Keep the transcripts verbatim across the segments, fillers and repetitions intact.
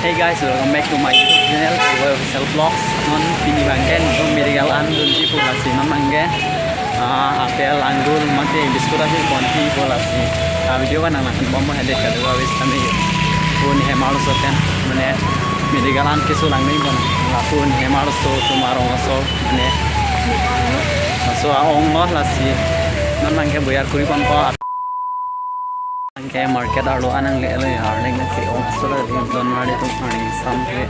Hey guys, welcome back to my YouTube channel, Roy Official Vlogs. Non pini abangke nelitum medical an dunji pu lasi non abangke, ah, apple, anggur, mate biscuit ahi ponji pu lasi. Ah, video ke nang nang bom hade kadu awis kami. Pun hem arloso pen, mane medical an keso lang nai bon. Lapu hem arloso, tum arong arloso, mane. Laso a-ong lo lasi. Non abangke boyar kuri ponpo. Anke market arlo an nangle-lo ya, arleng ke ong sura di don mari tu mari sampai.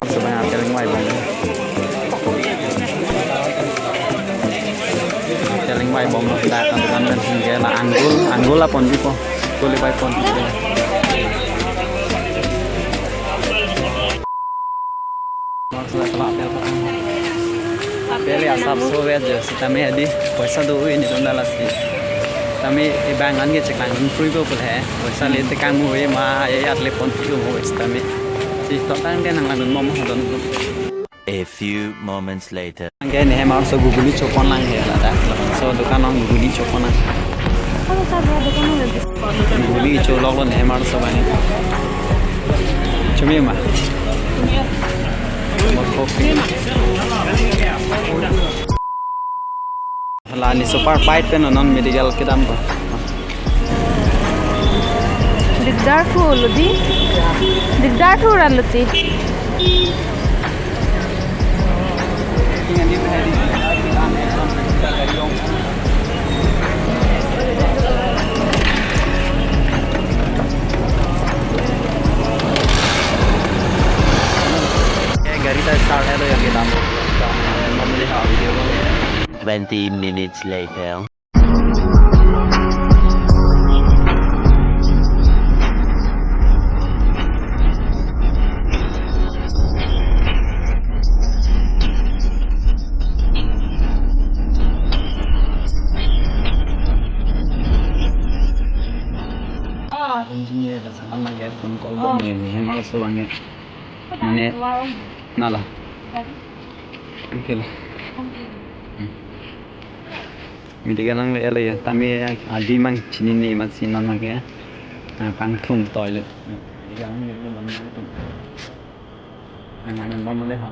Sebanyak apple lingwai bom. Apple lingwai bom lo, dak kan kan hingga la anggur, anggur la ponji po. Anggur lingwai pon. Maksudnya kalau apple apa? Apple ya sab so ya je, sitame adi poisa do ini tunda lasi. Tame ibang an ke ceklang pui ko pul he. Poisa le tekang mu ma ya ya le pon tiu mu sitame. Si to kan ke nang lang mo mo don. A few moments later. Anke ne hem arloso guguli chopon lang he la ta. So dukan along guguli chopon lang. Kalau sabi ada kan ada. Guguli cholok lo ne hem arloso bani. Chumi ma. Mo kopi. Hala ni super fight pen non medical kedam ko. Dikdar thu lo di. Dikdar thu ran lo ti. Eh, gari ta start hai to ya kedam. Normally ha video ko. Twenty minutes later. Engineer ka sana lagi phone call ko ni, ni hem arloso bang ya. Mane, nala. Okay la. Hmm. Medical nangle-lo ya, tame adi mang chinine mat sinan mang ya. Ah, kangthum toilet. Medical nangle-lo bang ya tum. Ang ang bang le ha.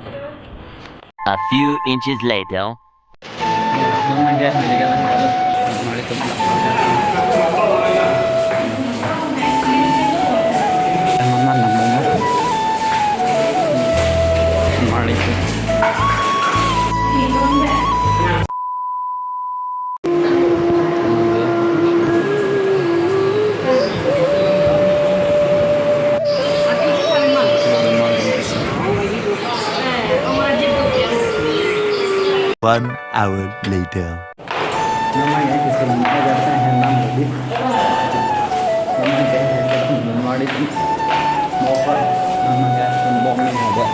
A few inches later. Non abangke medical nangle-lo. Mari tum. Teman mana mana. Mari tum. One hour later. Namanya itu sebenarnya dasar hendak lebih. Namanya kayak hendak lebih. Mau apa? Namanya pun bom ni ada.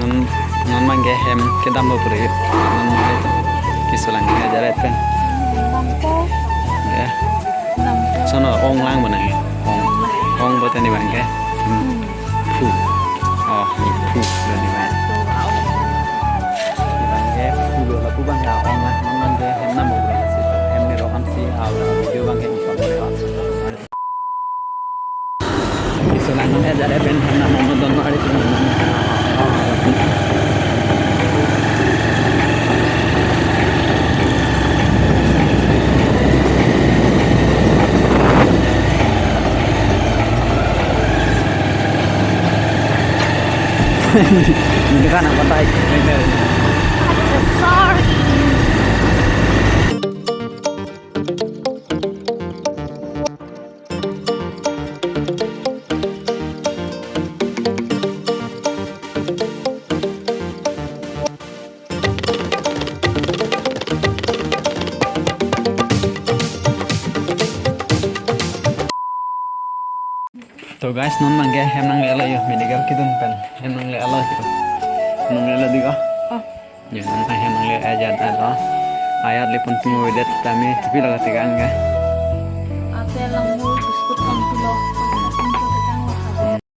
Non, non abangke hem kedam bo puri. Non abangke keso lang ya jaret pen. Nampo. Ya. Nampo. Sono ong lang bonang ya. Ong. Ong bo tani abangke. Hmm. Phu. Oh, ni phu lo ni abang. Ni abangke phu lo lapu abang ya ong lah. Non abangke hem nam bo puri si. Hem ni rokan si. Ah, video abangke ipon le. Keso lang ya jaret pen hem nam mo don mari tum. Hindi ka na patay. Sorry. To guys, non abangke hem nangle-lo yo, medical kedun pen hem nangle-lo yo. Nangle-lo di ko. Oh. Ya, non abang hem nangle ajat alo. Ayat le pon timo vedet tame tipi laga tegang ga. Apel, anggur, biscuit, pangpilo.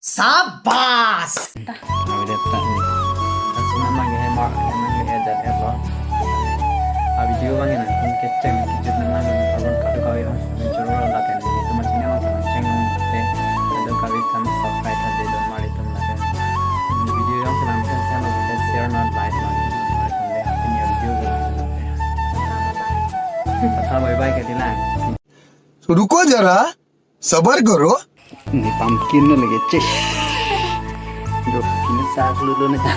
Sabas! Avi det ta ni. Asina mang he mar, mang he dat he lo. A video bang na kun kecheng kejut nang nang abang kadu kawai ong. Choro lapen di teman sini orang sama ceng te. Kadu kawai kami subscribe tadi don mari tum lapen. Video yang senang sen sen lo share not like like. Ini video. Tata bye bye ke dilang. रुको जरा, सबर करो। Ni pumpkin na lagi cih. Duh, kini sak lulu ni ta.